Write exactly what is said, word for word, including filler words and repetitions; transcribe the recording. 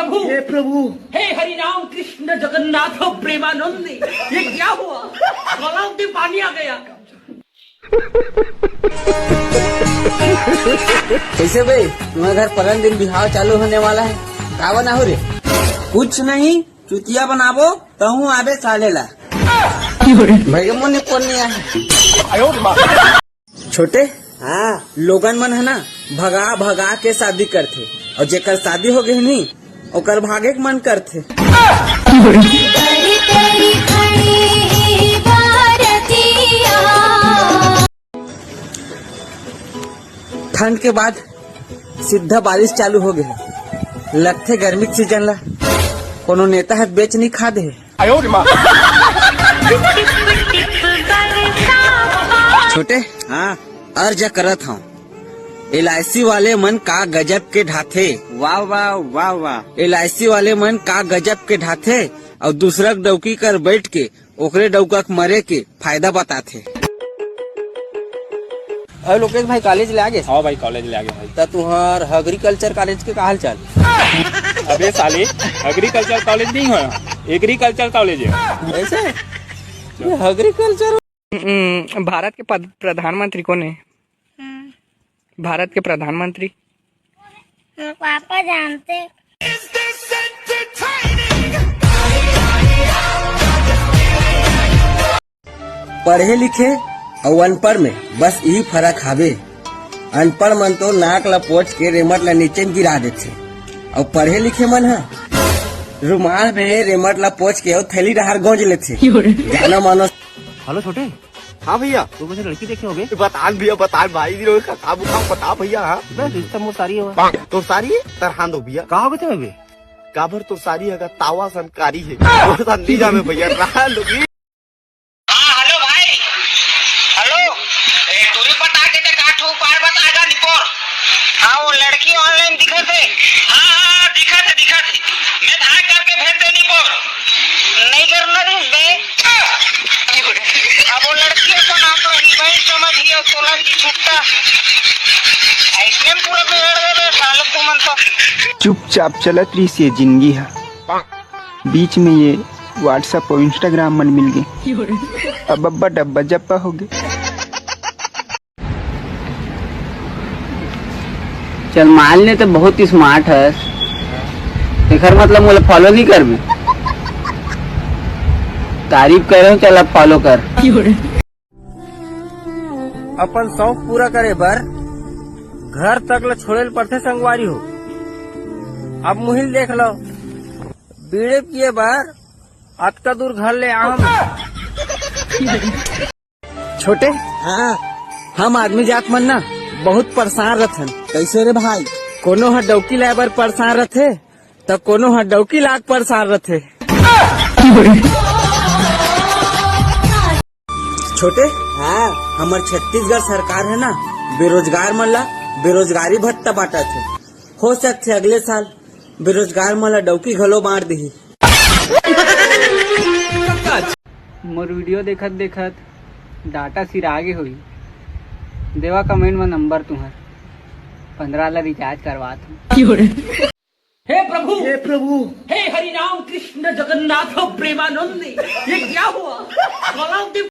हे प्रभु, हे हरि राम कृष्ण जगन्नाथ प्रेमानंद, ये क्या हुआ? गला में पानी आ गया। कैसे बे, तुम्हारे घर परन दिन बिहाव चालू होने वाला है, का बना हो रे? कुछ नहीं, चुतिया बनाबो तहूँ आबे साले ला। भैया मोने कोन नहीं आया। छोटे, हाँ। लोगन मन है ना, भगा भगा के शादी करथे, और जेकर शादी हो गई नी, ओकर भागे के मन करथे। ठंड के बाद सीधा बारिश चालू हो गया, लगथे गर्मी के सीजन ला। कोनो नेता है बेच नहीं खा दे। छोटे, हाँ। अर्ज करत हूँ, एल आई सी वाले मन का गजब के ढाथे। वाह, वाह, वाह, वाह। एल आई सी वाले मन का गजब के ढाथे, और दूसरा के डौकी कर बैठ के ओकरे डौका के मरे के फायदा बताथे। अरे लोकेश भाई, कॉलेज ले आगे? हाँ भाई, कॉलेज ले आगे भाई। त तुहार एग्रीकल्चर कॉलेज के का हाल चाल? अबे साले, एग्रीकल्चर कॉलेज नहीं हो, एग्रीकल्चर कॉलेज है। ऐसे? ये एग्रीकल्चर। हम्म, भारत के पद-, प्रधानमंत्री कौन है? हम्म। भारत के प्रधानमंत्री? मेरे पापा जानते। पढ़े लिखे अउ अनपढ़ में बस यही फर्क हावे। अनपढ़ मन तो नाक ला पोंछ के रेमट ला नीचे में गिरा देथे, अउ पढ़े लिखे मन ह रुमाल में रेमट ला पोंछ के अउ थैली डहार गोंज लेथे। जानो मानो। हेलो छोटे। हाँ भैया। तू मुझे लड़की देखे होगे? बता भैया, बता भाई, जी लोग का, का बुखार, बता भैया। हाँ। बस, रिश्ता मोर सारी हो। तो सारी है? तर हाथ दो भैया। का हो गए थे अभी? काबर तो सारी है, तावा संकारी है। वो संदी जामे भैया, रहा लोगी। हाँ, हेलो भाई। हेलो। ए, टूरी पटा के ते का ठो उपाय बताएगा निपोर? हाँ, वो लड़की ऑनलाइन दिखत हे। हाँ, हाँ, हाँ, दिखत हे, दिखत हे। मैं धाय करके भेज दे निपोर। नहीं करना रे बे। अब वो लड़की अपन आप नहीं समझिए, तोला की छुट्टा। ऐसने पूरा बिगड़ गए बे, साले तुमन तो। चुपचाप चलत रहिस ये जिंदगी ह। बीच में ये WhatsApp और Instagram मन मिल गए। अब अब्बा डब्बा जब्बा हो गए। चल मान ले, तो बहुत ही स्मार्ट हस, एकर मतलब मोला फॉलो नहीं करबे? तारीफ करे हो, चल अब फॉलो कर। अपन शौक पूरा करे बर घर तक ल छोड़े ल पड़थे संगवारी हो। अब मुहिल देख लो, बीड़े पिए बर अतका दूर घर ले आए हन। छोटे, हाँ। हम आदमी जात मन ना बहुत परेशान रथन। कैसे रे भाई? कोनो ह डौकी लाए बर परेशान रथे, त कोनो ह डौकी लाग परेशान रथे। छोटे, हाँ। हमर छत्तीसगढ़ सरकार है ना, बेरोजगार मन ला बेरोजगारी भत्ता बांटत हे। हो सकथे अगले साल बेरोजगार मन ला डौकी घलो बांट दिही। मोर वीडियो देखत देखत डाटा सिरा गे होही। देवा कमेंट में नंबर तुहर, पंद्रह ला रिचार्ज करवात हूँ। हे प्रभु, हे प्रभु। हे हरि राम कृष्ण जगन्नाथ प्रेमानंद, ये क्या हुआ? गला में